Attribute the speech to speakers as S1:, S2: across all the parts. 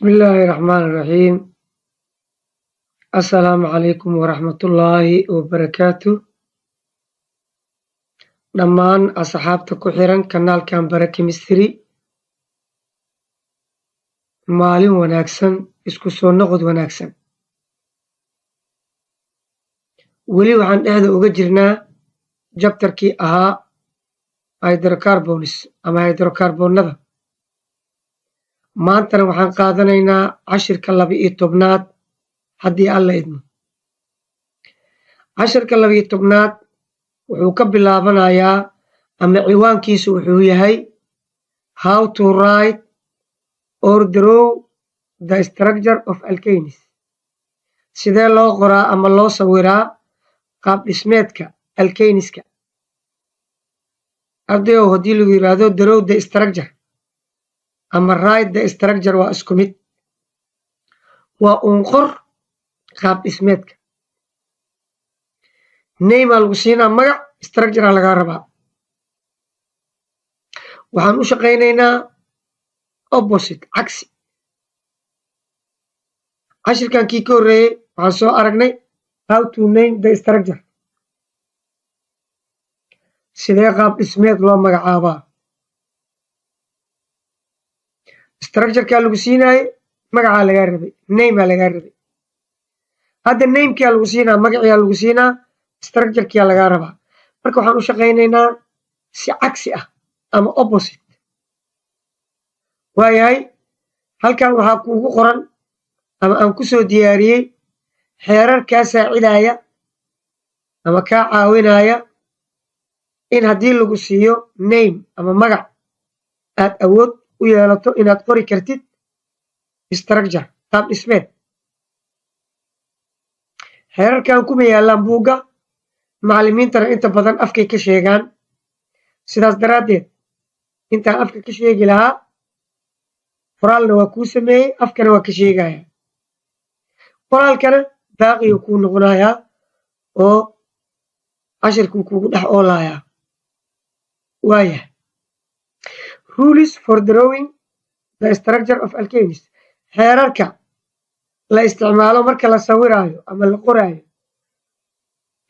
S1: Bismillaahi Raxmaani Raxiim. Assalaamu calaykum waraxmatullaahi wabarakaatu. Dhammaan asxaabta ku xiran kanaalkan Bara Chemistry, maalin wanaagsan, isku soo noqod wanaagsan. Weli waxaan dhexda uga jirnaa chapterkii ahaa hydrocarbons ama hydrocarbonada. Maantana waxaan qaadanaynaa cashirka 12aad, haddii Alla idmo. Cashirka 12aad wuxuu ka bilaabanayaa ama ciwaankiisu wuxuu yahay "How to write or draw the structure of alkanes". Sidee loo qoraa ama loo sawiraa qaab dhismeedka alkaneska? Ardayow, haddii lagu yiraahdo "draw the structure" ama "write the structure", waa isku mid, waa uun qor qaab dhismeedka. Name aa lagu siinaa, magac, structure aa lagaa rabaa. Waxaan u shaqaynaynaa opposite, cagsi. Cashirkan kii ka horreeyey waxaan soo aragnay how to name the structure, sidee qaab dhismeed loo magacaabaa. Structurekaa lagu siinaayey, magacaa lagaa rabay, nameaa lagaa rabay. Hadda namekaa lagu siinaa, magaciyaa lagu siinaa, structurekiyaa lagaa rabaa. Marka waxaan u shaqaynaynaa si cagsi ah ama opposite. Waayahay, halkan waxaa kuugu qoran ama aan ku soo diyaariyey xeerar kaa saacidaya ama kaa caawinaya in haddii lagu siiyo name ama magac aad awood u yeelato inaad qori kartid structure, qaab dhismeed. Xeerarkan kuma yaallaan buugga, macallimiintana inta badan afkay ka sheegaan. Sidaas daraaddeed, intaan afka ka sheegi lahaa, qoraalna waa kuu sameeyey, afkana waa ka sheegaya. Qoraalkana baaqiyuu kuu noqonayaa oo cashirkuu kugu dhex oolayaa. Waayah, rules for drawing the structure of alkanes, xeerarka la isticmaalo marka la sawiraayo ama la qoraayo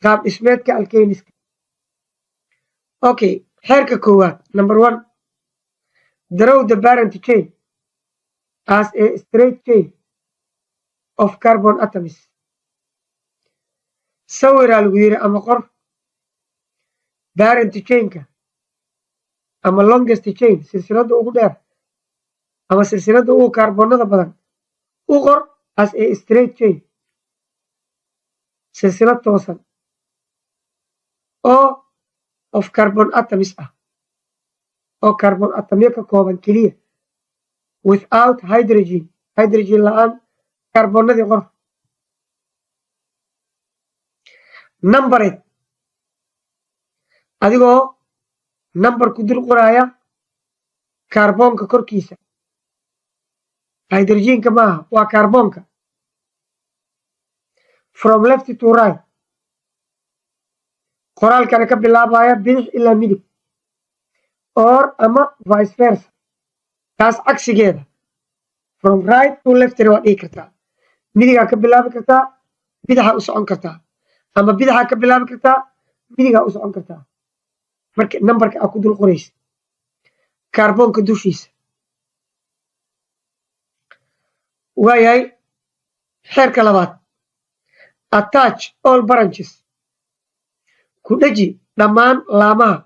S1: qaab dhismeedka alkaneska. Okay, xeerka koowaad, number one: draw the parent chain as a straight chain of carbon atoms. Sawiraa lagu yiri ama qor parent chainka ama longest chain, silsiladda ugu dheer ama silsiladda ugu kaarboonada badan, u qor as a straight chain, silsilad toosan oo of carbon atoms ah, oo carbon atomyo ka kooban keliya, without hydrogen, hydrogen la-aan kaarboonadii qor. Numbered, adigoo number ku dul qoraaya kaarboonka korkiisa. Hydrogenka maaha, waa kaarboonka. From left to right, qoraalkana ka bilaabaya bidix ilaa midig, or ama vice versa, taas cagsigeeda, from right to leftna waa dhigi kartaa. Midigaa ka bilaabi kartaa, bidaxaa u socon kartaa, ama bidaxaa ka bilaabi kartaa, midigaa u socon kartaa. Marka numberka aa ku dul qoraysa kaarboonka dushiisa. Waayahay, xeerka labaad: attach all branches, ku dheji dhammaan laamaha.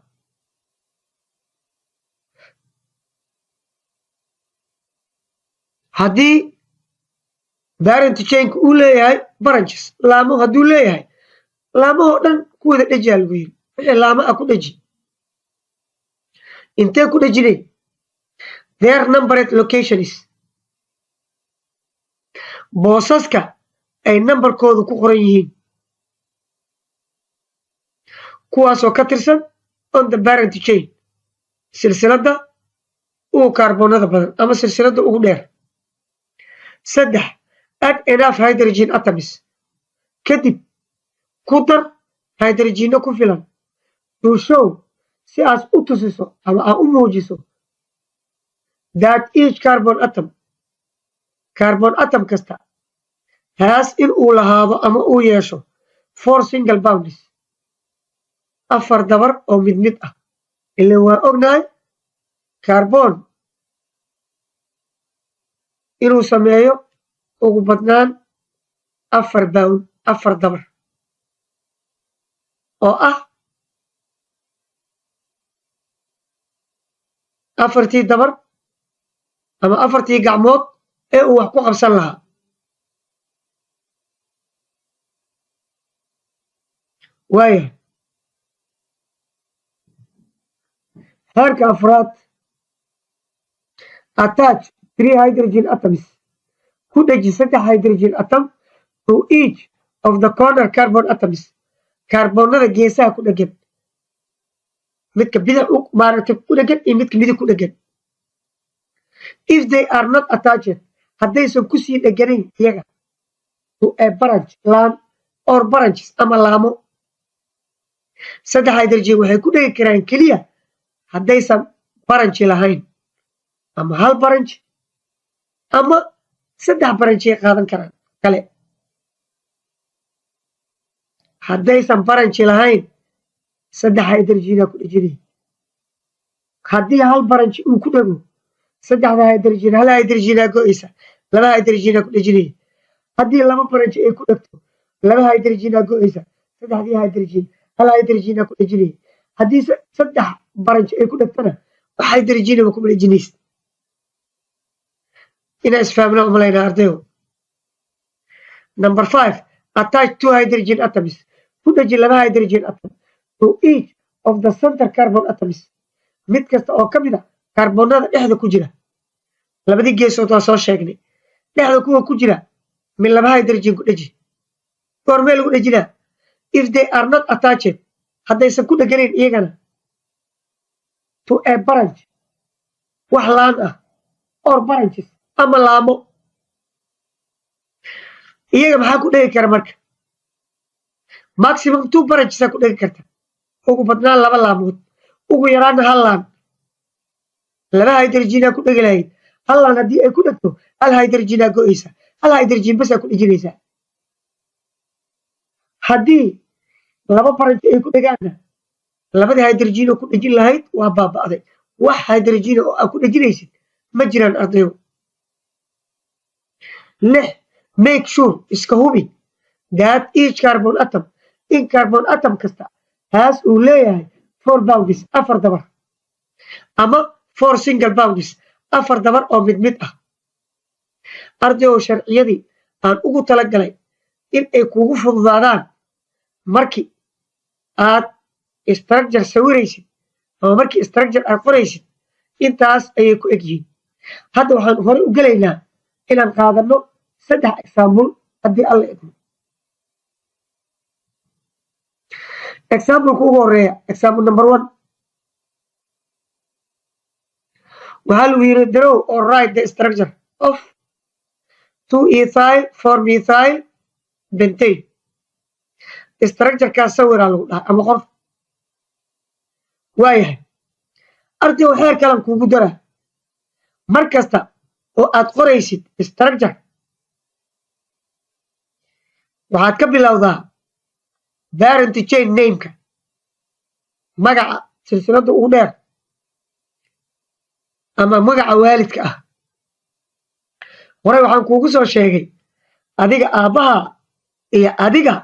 S1: Haddii parent chainka uu leeyahay branches, laamo hadduu leeyahay, laamahoo dhan ku wada dhejiyaa lagu yiri. Wixii laamo ah ku dheji. Intee ku dhejinay? Their numbered locations, boosaska ay numberkoodu ku qoran yihiin, kuwaasoo ka tirsan on the parent chain, silsiladda ugu kaarboonada badan ama silsiladda ugu dheer. Saddex, add enough hydrogen atoms, kadib ku dar hydrogenno ku filan, to show, si aad u tusiso ama aad u muujiso, that each carbon atom, Carbon atom kasta has, in uu lahaado ama uu yeesho, four single bonds, afar dabar oo mid mid ah. Ilan waa ognahay carbon inuu sameeyo ugu badnaan afar bond, afar dabar oo ah afartii dabar ama afartii gacmood ee uu wax ku qabsan lahaa. Waaya, xeerka afraad: attach three hydrogen atoms, ku dheji saddex hydrogen atom, to each of the corner carbon atoms, kaarboonada geesaha ku dhegan, midka bidix maaragtay ku dhegan iyo midka midig ku dhegan. If they are not attached, haddaysan kusii dheganayn iyaga, to a branch, laan, or branches, ama laamo. Saddex hydrogen waxay ku dhegi karaan keliya haddaysan branch lahayn, ama hal branch ama saddex branchay qaadan karaan kale. Haddaysan branch lahayn, saddex hydrogena ku dhejinaya. Haddii hal branch uu ku dhego, saddexda hydrogen hal hydrogena go'aysa, laba hydrogena ku dhejinaya. Haddii laba branch ay ku dhegto, laba hydrogena go'aysa, saddexdii hydrogen hal hydrogena ku dhejinaya. Haddii saddex branch ay ku dhegtana, wax hydrogenaba kuma dhejinaysa. Inaa isfahmna umalaynaa, ardayo. Number five, attach two hydrogen atoms, ku dheji laba hydrogen atom, to each of the center carbon atoms, mid kasta oo ka mid a kaarboonada dhexda ku jira. Labadii geesood waa soo sheegnay. Dhexda kuwa ku jira min laba hydrogen ku dheji. Goormee lagu dhejinaa? If they are not attached, haddaysan ku dheganayn iyagana, to a branch, wax laan ah, or branches, ama laamo. Iyaga maxaa ku dhegi kara marka? Maximum two branches aa ku dhegi karta, ugu badnaan laba laamood, ugu yaraana hal laan. Laba hydrogenaa ku dhegi lahayd, hal laan haddii ay ku dhegto, hal hydrogenaa go'aysa, hal hydrogen basaa ku dhejinaysaa. Haddii laba branch ay ku dhegaanna, labadii hydrogen oo ku dhejin lahayd waa baaba'day, wax hydrogen oo aad ku dhejinaysid ma jiraan, ardayo. Lix, make sure, iska hubi, that each carbon atom, in carbon atom kasta, has, uu leeyahay, four bonds, afar dabar, ama four single bonds, afar dabar oo mid mid ah. Ardayow, sharciyadii aan ugu talagalay in ay kugu fududaadaan markii aad structure sawiraysid ama markii structure aad qoraysid, intaas ayay ku eg yihiin. Hadda waxaan horey u gelaynaa inaan qaadano saddex example, haddii Alla idmo. Exampleka ugu horeeya, example number one, waxaa lagu yiri: draw or write the structure of two ethyl four methyl pentane. Structurekaas sawiraa lagu dhahay ama qof. Waayahay, ardayow, xeer kalan kuugu daraa. Mar kasta oo aad qoraysid structure, waxaad ka bilowdaa parent chain nameka, magaca silsiladda ugu dheer ama magaca waalidka ah. Horey waxaan kuugu soo sheegay adiga aabbaha iyo adiga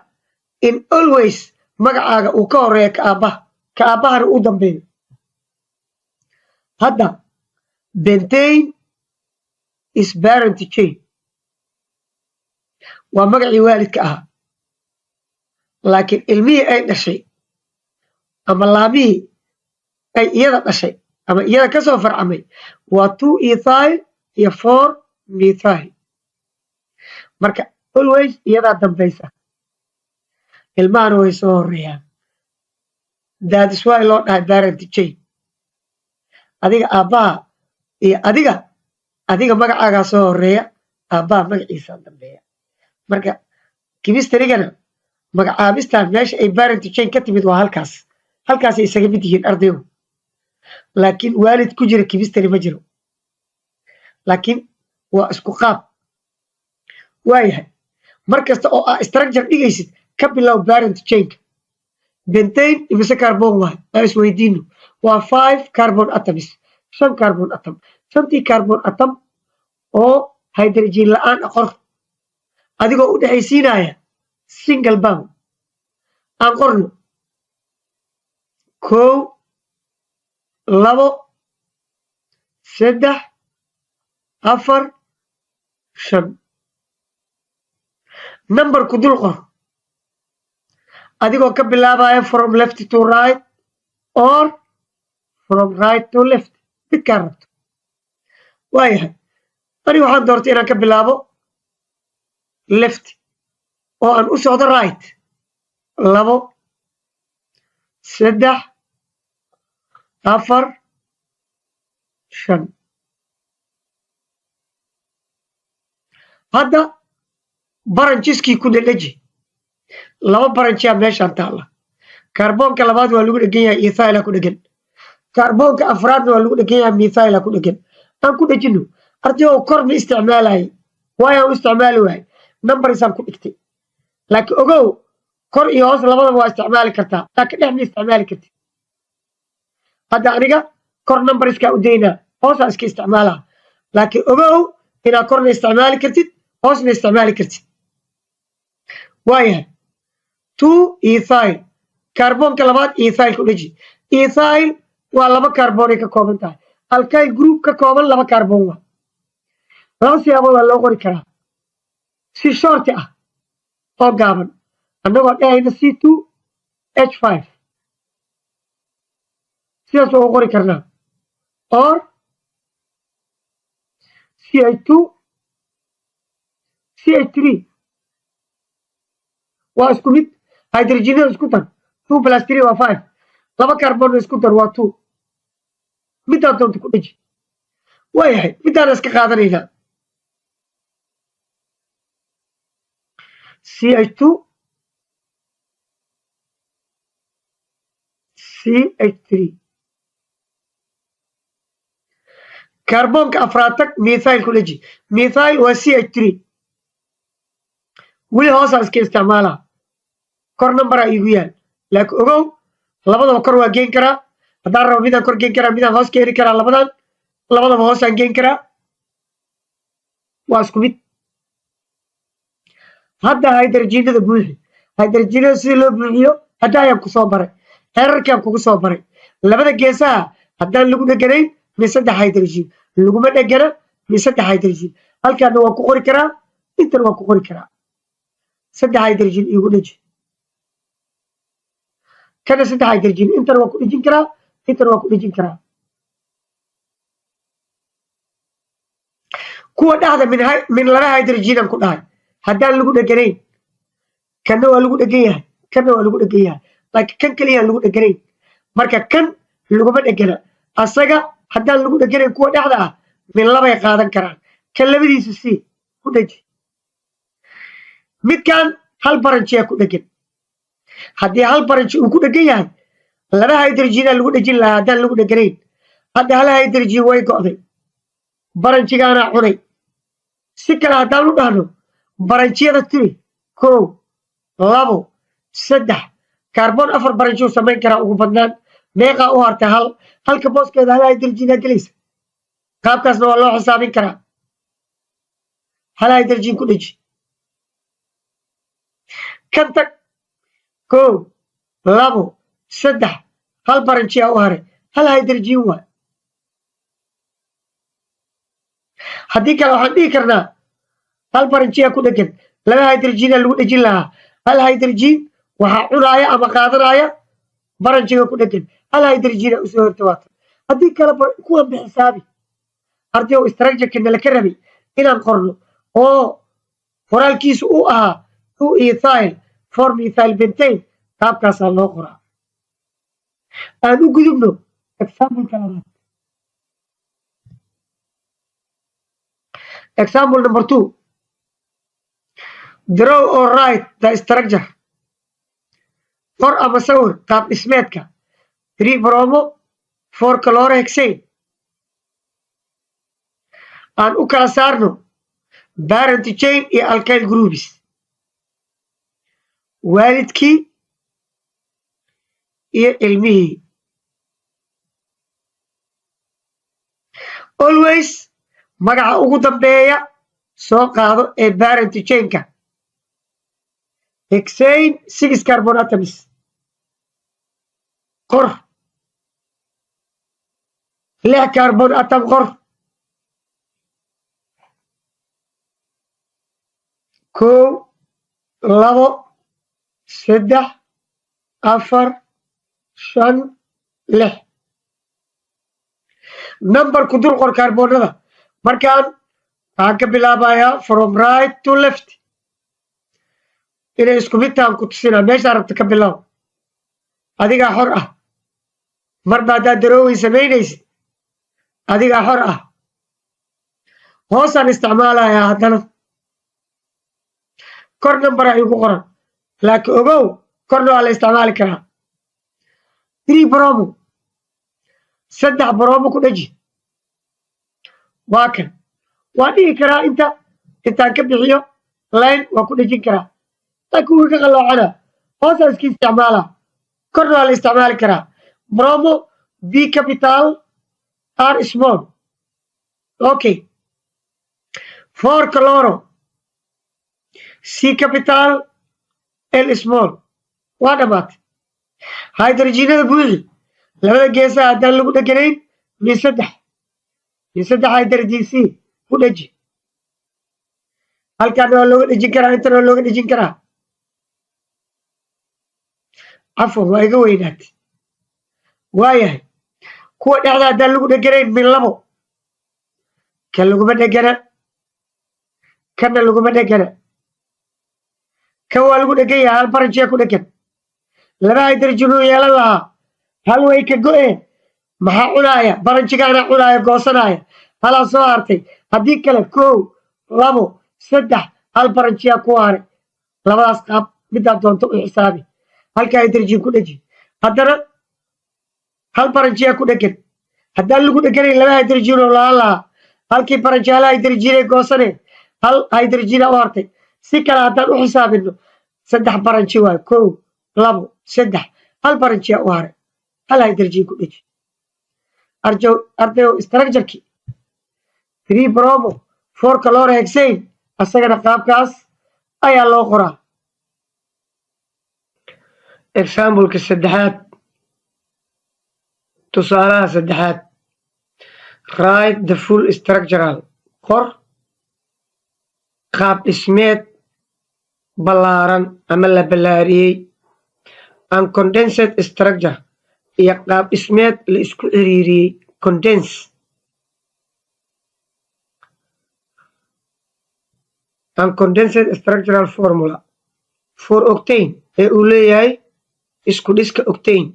S1: in always magacaaga uu ka horeeya ka aabbaha, ka aabbahana uu dambeeyo. Hadda pentane is parent chain, waa magacii waalidka ahaa, laakiin ilmihii ay dhashay ama laamihii ay iyada dhashay ama iyada ka soo farcamay waa two ethyl iyo four methyl. Marka always iyadaa dambaysa, ilmahana way soo horeeyaan. That is why loo dhahay parent chain. Adiga aabbaha iyo adiga magacaagaa soo horeeya, aabbaha magaciisaa dambeeya. Marka chemistrygana magacaabistan meesha ay parent chain ka timid waa halkaas, halkaasay isaga mid yihiin, ardayow. Laakiin waalid ku jira chemistry ma jiro, laakiin waa isku qaab. Waayahay, mar kasta oo aa structure dhigaysid, ka bilow parent chainka. Pentane imise carbon waay? Aan isweydiino. Waa five carbon atoms, shan carbon atom. Shantii carbon atom oo hydrogen la-aan a qor, adigoo u dhexaysiinaya single bond. Aan qorno: kow, labo, saddex, afar, shan. Numberku dul qor, adigoo ka bilaabaya from left to right or from right to left, midkaa rabto. Waayahay, ani waxaan doortay inaan ka bilaabo left oo aan u socdo right. Labo, saddex, afar, shan. Hadda brancheskii ku dhedheji. Laba branchiyaa meeshaan taalla. Kaarboonka labaad waa lagu dhegan yahay, ethyla ku dhegan. Kaarboonka afraadna waa lagu dhegan yahay, methyla ku dhegan. Aan ku dhejino. Arday oo kor ma isticmaalayay? Waayaan u isticmaali waayay, numbersaan ku dhigtay. Laakiin ogow, kor iyo hoos labadaba waa isticmaali kartaa, laakiin dhex ma isticmaali kartid. Hadda aniga kor numberskaa u daynaa, hoosaa iska isticmaalaa. Laakiin ogow inaad korna isticmaali kartid, hoosna isticmaali kartid. Waayahay, two ethyl, kaarboonka labaad ethyl ku dheji. Ethyl waa laba kaarboonay ka kooban tahay. Alkyl group ka kooban laba kaarboon waa. Laba siyaabood waa loo qori karaa: si short ah oo gaaban, annagoo dhehayna C2H5, sidaas waa u qori karnaa, or CH2 CH3, waa isku mid. Hydrogenada isku dar, two plus three waa five. Laba carbonna isku dar, waa two. Midaad doonta ku dheji. Waayahay, midaana iska qaadanaynaa: CH2 CH3. Kaarboonka afraad tag, methyl ku dheji. Methyl waa CH3. Weli hoosaa iska isticmaalaa, kor numberaa iigu yaal. Laakiin ogow, labadaba kor waa geen karaa haddaan rabo. Midaan kor geen karaa, midaan hoos keeni karaa. Labadan labadaba hoosaan geen karaa, waa isku mid. Hadda hydrogenada buuxi. Hydrogenada sida loo buuxiyo hadda ayaan ku soo baray, xeerarkaan kugu soo baray. Labada geesaha haddaan lagu dheganayn min saddex hydrogen, laguma dhegana min saddex hydrogen. Halkaana waan ku qori karaa, intana waan ku qori karaa. Saddex hydrogen iigu dheji. Kana saddex hydrogen, intana waan ku dhejin karaa, intana waan ku dhejin karaa. Kuwa dhexda min laba hydrogenaan ku dhahay haddaan lagu dheganayn. Kanna waa lagu dhegan yahay, kanna waa lagu dhegan yahay, laakiin kan keliyaan lagu dheganayn. Marka kan laguma dhegana asaga. Haddaan lagu dheganayn, kuwa dhexda ah min labay qaadan karaan. Kan labadiisa c ku dheji. Midkan hal branchiyaa ku dhegan. Haddii hal branch uu ku dhegan yahay, laba hydrogenaa lagu dhejin lahaa haddaan lagu dheganayn. Hadda hal hydrogen way go'day, branchigaanaa cunay. Si kale haddaan u dhahno, branchiyada tiri: kow, labo, saddex. Kaarboon afar branchiyuu samayn karaa ugu badnaan. Meeqaa u hartay? Hal. Halka booskeeda hal hydrogenaa gelaysa. Qaabkaasna waa loo xisaabin karaa. Hal hydrogen ku dheji. Kan tag: kow, labo, saddex, hal branchiyaa u haray, hal hydrogen waay. Haddii kale waxaan dhihi karnaa hal branchiyaa ku dhegan, laba hydrogena lagu dhejin lahaa. Hal hydrogen waxaa cunaaya ama qaadanaya branchiga ku dhegan, hal hydrogena usoo horta waata. Haddii kale kuwan bixisaabi. Ardayow, structureka nala ka rabay inaan qorno oo qoraalkiisu uu ahaa two ethyl four methyl pentane, qaabkaasaa loo qoraa. Aan u gudubno exampleka labaad. Example number two: draw or write the structure, qor ama sawir qaab dhismeedka three bromo four chlorohexane. Aan u kala saarno Parent chain iyo alkyl groups, waalidkii iyo ilmihii. Always magaca ugu dambeeya soo qaado ee parent chainka. Hexane, six carbon atoms, qor. Lix carbon atom qor. Kow, labo, saddex, afar, shan, lix. Numberku dul qor kaarboonada. Markaan waxaan ka bilaabayaa from right to left. Inay isku mid tahan ku tusinaa. Meeshaa rabta ka bilow, adigaa xor ah. Marba haddaad drawing samaynaysid, adigaa xor ah. Hoosaan isticmaalayaa. Haddana kor numbera igu qoran, laakiin ogow, korna waa la isticmaali karaa. Three bromo, saddex bromo ku dheji. Waa kan, waa dhihi karaa inta intaan ka bixiyo line waa ku dhejin karaa, laakiin wuu ka qalloocana. Hoosaan iska isticmaala. Korna waa la isticmaali karaa. Bromo, B capital, R small. Okay, four chloro, C capital, L small. Waa dhammaatay. Hydrogenada buuxi labada geesaha. Haddaan lagu dheganayn, min saddex, min saddex hydrogen C ku dheji. Halkaana waa looga dhejin karaa, intana waa looga dhejin karaa. Cafwan, waa iga weynaatay. Waayahay, kuwa dhexda haddaan lagu dheganayn, min labo. Kan laguma dhegana, kanna laguma dhegana. Kan waa lagu dhegan yahay, hal branchiya ku dhegan. Laba hydrogen uu yeelan lahaa, hal way ka go'een. Maxaa cunaaya? Branchigaana cunaaya, goosanaya. Halaa soo hartay. Haddii kale, kow, labo, saddex, hal branchiyaa ku haray. Labadaas qaab midaad doonto u xisaabi. Halka hydrogen ku dheji. Haddana hal branchiyaa ku dhegan. Haddaan lagu dheganayn, laba hydrogen oo lahaan lahaa, halkii branchi hal hydrogenay goosane, hal hydrogena u hartay. Si kale haddaan u xisaabino, saddex branchi waayo. Kow, labo, saddex, hal branchiyaa u haray, hal hydrogen ku dheji. Arjow ardayow, structureki three bromo four chlorohexane asagana qaabkaas ayaa loo qoraa. Exampleka saddexaad, tusaalaha saddexaad: write the full structural, qor qaab dhismeed ballaaran ama la ballaariyey, and condensed structure, iyo qaab dhismeed la isku ciriiriyey, condense, and condensed structural formula for octane, ee uu leeyahay isku dhiska octane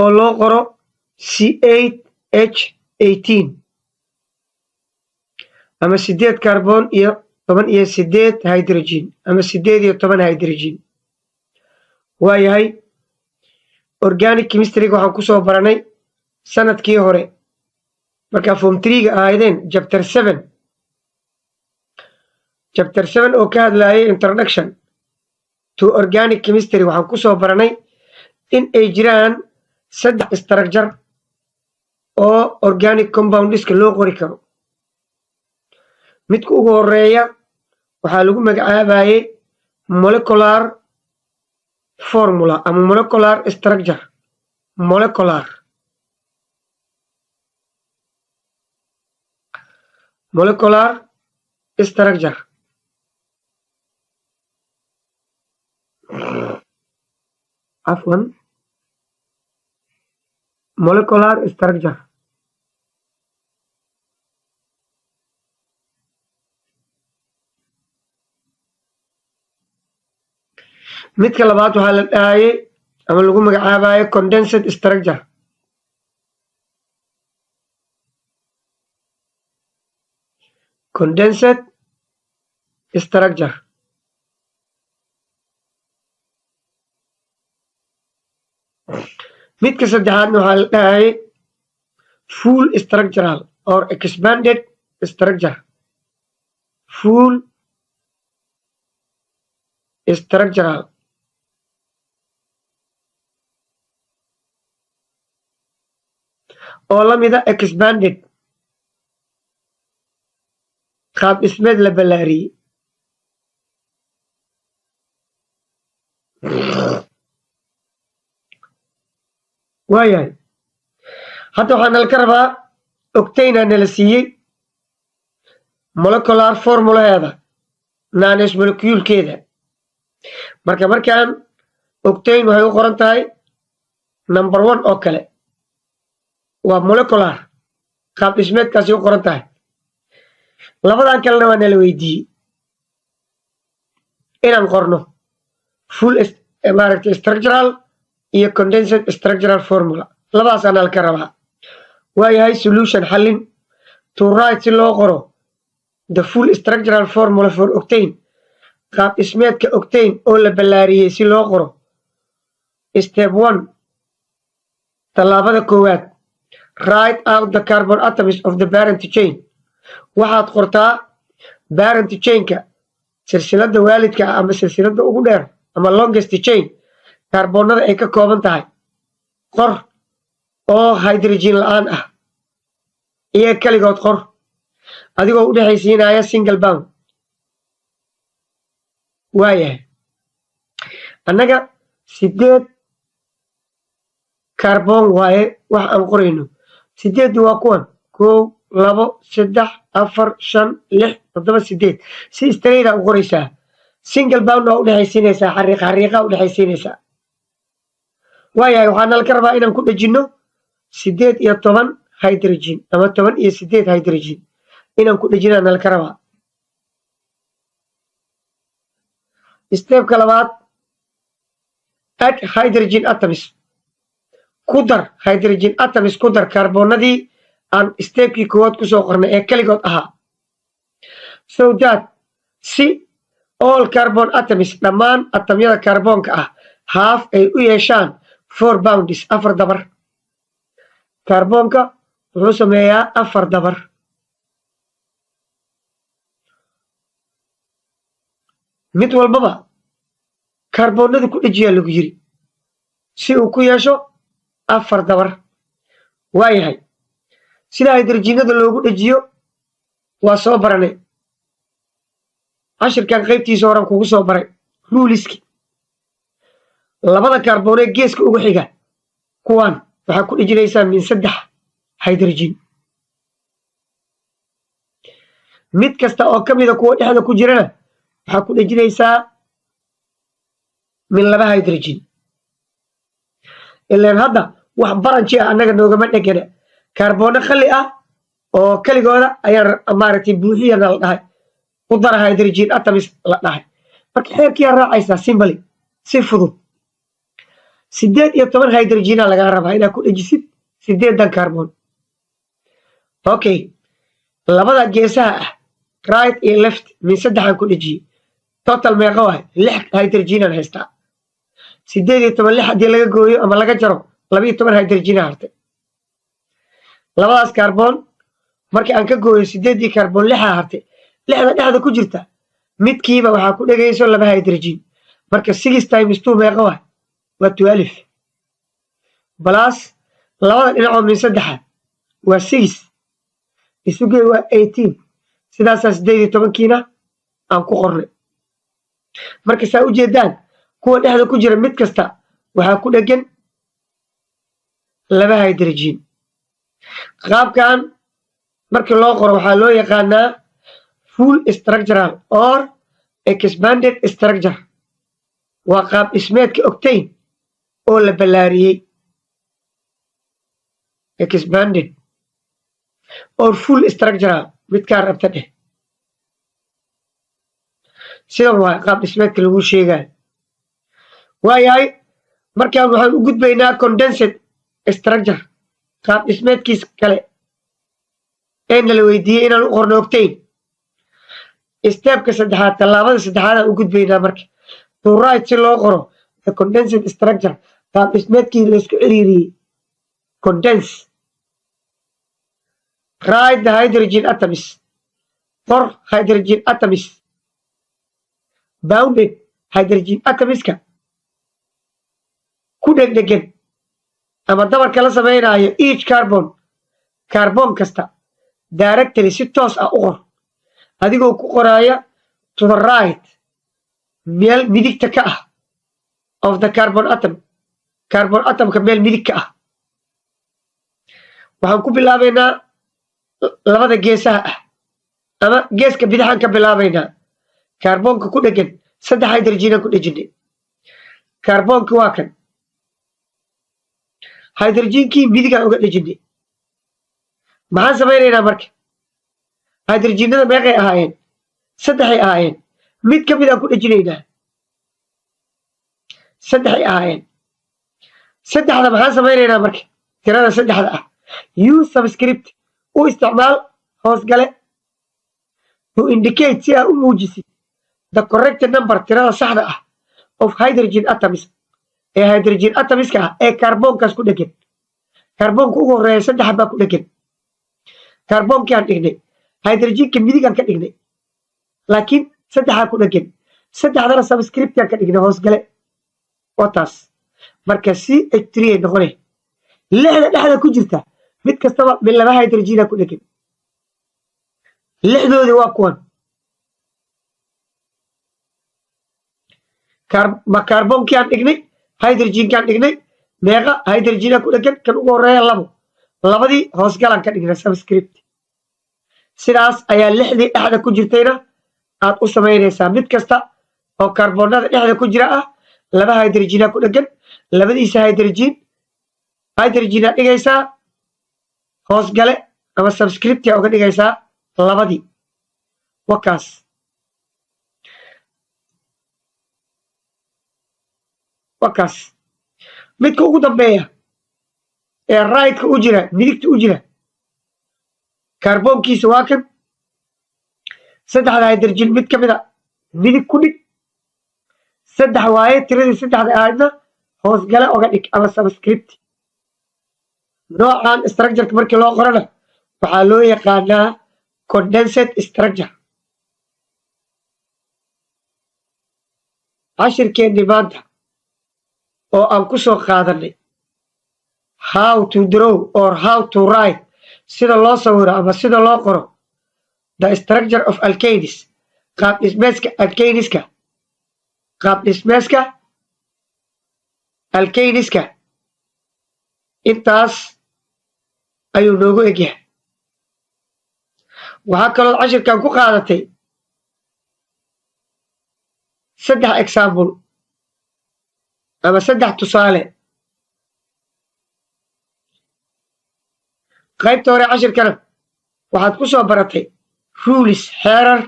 S1: oo loo qoro C8H18, ama sideed carbon iyo 18 hydrogen, ama 18 hydrogen. Waayahay, organic chemistryga waxaan kusoo baranay sanadkii hore markaa form threega ahaydeen, chapter 7, chapter 7 oo ka hadlayay introduction to organic chemistry. Waxaan kusoo baranay in ay jiraan saddex structure oo organic compoundiska loo qori karo. Midka ugu horeeya waxaa lagu magacaabayay molecular formula ama molecular structure, molecular structure, cafwan, molecular structure. Midka labaad waxaa la dhahayay ama lagu magacaabayo condensed structure, condensed structure. Midka saddexaadna waxaa la dhahayay full structural or expanded structure, Full structural oo la mida expanded, qaab dhismeed la ballaariyey. Waayahay, hadda waxaa nala ka rabaa octane nala siiyey, molecular formulaheeda, naanes moleculekeeda. Marka markaan octane waxay u qoran tahay number one oo kale, waa molecular, qaab dhismeedkaasay u qoran tahay. Labadan kalena waa nala weydiiyey inaan qorno full, maaragtay, structural iyo condensed structural formula. Labadaasaa nala ka rabaa. Waayahay, solution, xallin. To write, si loo qoro, the full structural formula for octane, qaab dhismeedka octane oo la ballaariyey si loo qoro. Step one, tallaabada koowaad: write out the carbon atoms of the parent chain. Waxaad qortaa parent chainka, silsiladda waalidka ah ama silsiladda ugu dheer ama longest chain, kaarboonada ay ka kooban tahay qor oo hydrogen la-aan ah. Iyaga keligood qor, adigoo u dhexaysiinaya single bond. Waayahay, annaga sideed kaarboon waaye wax aan qorayno. Sideeddu waa kuwan: kow, labo, saddex, afar, shan, lix, toddoba, sideed. Si straight u qoraysaa, single bond waa udhexaysiinaysaa, xariiq xariiqa udhexaysiinaysaa. Waayahay, waxaa nala ka rabaa inaan ku dhejinno 18 hydrogen ama 18 hydrogen inaan ku dhejinaa nala ka rabaa. Stepka labaad: add hydrogen atoms, ku dar hydrogen atoms, ku dar kaarboonadii aan stepkii koowaad kusoo qornay ee keligood ahaa, so that, si, all carbon atoms, dhammaan atamyada kaarboonka ah, have, ay u yeeshaan, four bonds, afar dabar. Kaarboonka wuxuu sameeyaa afar dabar. Mid walbaba kaarboonada ku dhejiyaa lagu yiri si uu ku yeesho afar dabar. Waayahay, sida hydrogenada loogu dhejiyo waa soo baranay cashirkan qaybtiisa horan kugu soo baray ruleski. Labada kaarboonee geeska ugu xiga kuwan waxaa ku dhejinaysaa min saddex hydrogen. Mid kasta oo ka mida kuwa dhexda ku jirana waxaa ku dhejinaysaa min laba hydrogen. Ilaan hadda wax branch ah annaga noogama dhegana, kaarboono khali ah oo keligooda ayaan, maaragtay, buuxiyana la dhahay, ku dara hydrogen atoms la dhahay. Marka xeerkiyaa raacaysaa simply, si fudud. 18 hydrogena lagaa rabaa inaad ku dhejisid sideedan carbon. Okay, labada geesaha ah, right iyo left, min saddexaan ku dhejiyey. Total meeqa waay? Lix hydrogenaan haystaa. 18 lix haddii laga gooyo ama laga jaro, 12 hydrogena hartay. Labadaas carbon markii aan ka gooyo sideeddii carbon, lixaa hartay. Lixda dhexda ku jirta midkiiba waxaa ku dhegayso laba hydrogen. Marka six times two meeqa waay? Waa 12. Plus labada dhinacoo min saddexa waa six, isugee waa 18. Sidaasaa 18-kiina aan ku qornay. Marka saa u jeedaan, kuwa dhexda ku jira mid kasta waxaa ku dhegan laba hydrogen. Qaabkan markii loo qoro waxaa loo yaqaanaa full structural or expanded structure. Waa qaab dhismeedka octane oo la ballaariyey, expanded or full structural, midkaa rabta dheh. Sidan waa qaab dhismeedka lagu sheegayo. Waayahay, markaan waxaan u gudbaynaa condensed structure, qaab dhismeedkiis kale ee nala weydiiyey inaan u qorno octane. Stepka saddexaad, tallaabada saddexaad aan u gudbaynaa marka. To write, si loo qoro, the condensed structure, qaab dhismeedkii laysku ciriiriyey, condense. Write the hydrogen atoms, Qor hydrogen atoms bounded, hydrogen atomiska ku dhegdhegan ama dabarka la samaynayo each carbon, carbon kasta, directly, si toos ah u qor, adigoo ku qoraaya to the right, meel midigta ka ah, of the carbon atom, carbon atomka meel midig ka ah. Waxaan ku bilaabaynaa labada geesaha ah ama geeska bidixaan ka bilaabaynaa. Kaarboonka ku dhegan saddex hydrogenaan ku dhejinay. Kaarboonki waa kan, hydrogenkii midigaan uga dhejinay. Maxaan samaynaynaa marka? Hydrogenada meeqay ahaayeen? Saddexay ahaayeen. Mid ka mid aan ku dhejinaynaa. Saddexay ahaayeen. Saddexda maxaan samaynaynaa marka? Tirada saddexda ah use subscript, u isticmaal hoosgale, to indicate, si aa u muujisid, the correct number, tirada saxda ah, of hydrogen atoms, ee hydrogen atomiska ah ee kaarboonkaas ku dhegan. Kaarboonka ugu horeeya saddex baa ku dhegan. Kaarboonkiaan dhignay, hydrogenka midigaan ka dhignay, laakiin saddexaa ku dhegan. Saddexdana subscriptiaan ka dhignay, hoosgale oo taas. Marka CH3 ay noqonay. Lixda dhexda ku jirta mid kastaba mid laba hydrogena ku dhegan. Lixdoodii waa kuwan. Kaarboonkiaan dhignay, hydrogenkaan dhignay. Meeqa hydrogena ku dhegan kan ugu horeeya? Labo. Labadii hoosgalaan ka dhignay, subscript. Sidaas ayaa lixdii dhexda ku jirtayna aad u samaynaysaa. Mid kasta oo kaarboonada dhexda ku jira ah laba hydrogena ku dhegan. Labadiisa hydrogen, hydrogenaa dhigaysaa, hoosgale ama subscriptia uga dhigaysaa labadii. Wakaas. Wakaas midka ugu dambeeya ee rightka u jira, midigta u jira, kaarboonkiisa waa kan. Saddexda hydrogen mid ka mid a midig ku dhig. Saddex waaye. Tiradii saddexda ahaydna hoosgale oga dhig ama subscript. Noocan structureka markii loo qorana waxaa loo yaqaanaa condensed structure. Cashirkeennii maanta oo aan ku soo qaadanay how to draw or how to write, sida loo sawiro ama sida loo qoro, the structure of alkanes, qaab dhismeedka alkaneska, qaab dhismeedka alkaneska, intaas ayuu noogu egyahay. Waxaa kaloo cashirkan ku qaadatay saddex example ama saddex tusaale. Qaybta hore cashirkana waxaad ku soo baratay rules, xeerar.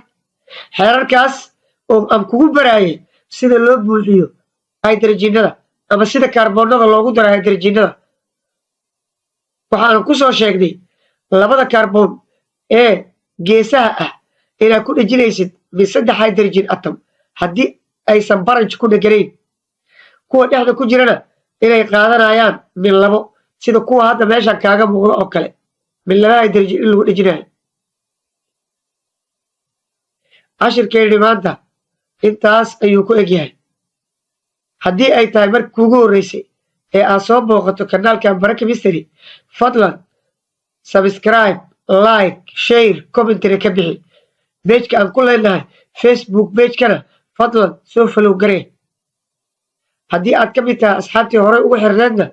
S1: Xeerarkaas oo aan kugu baraayay sida loo buuxiyo hydrogenada ama sida kaarboonada loogu daro hydrogenada. Waxaan ku soo sheegnay labada kaarboon ee geesaha ah inaad ku dhejinaysid mid saddex hydrogen atom haddii aysan branch ku dheganayn, kuwa dhexda ku jirana inay qaadanayaan min labo, sida kuwa hadda meeshan kaaga muuqda oo kale, min laba hydrogen in lagu dhejinayo. Cashirkeenni maanta intaas ayuu ku egyahay. Haddii ay tahay markii kuugu horreysay ee aad soo booqato kanaalkan Bara Chemistry, fadlan subscribe, like, share, commentary ka bixi. Pageka aan ku leenahay Facebook pagekana fadlan soo follow garee. Haddii aad ka mid tahay asxaabtii horey ugu xirneedna,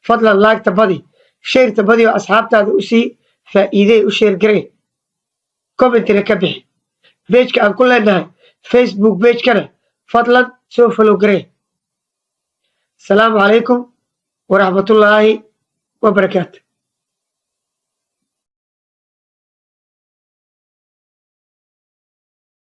S1: fadlan liketa badi, shareta badi oo asxaabtaada usii faa'iidey, u share garee, commentary ka bixi. Pageka aan ku leenahay Facebook pagekana fadlan soo follow garee. Asalaamu calaykum waraxmatullaahi wabarakaatu.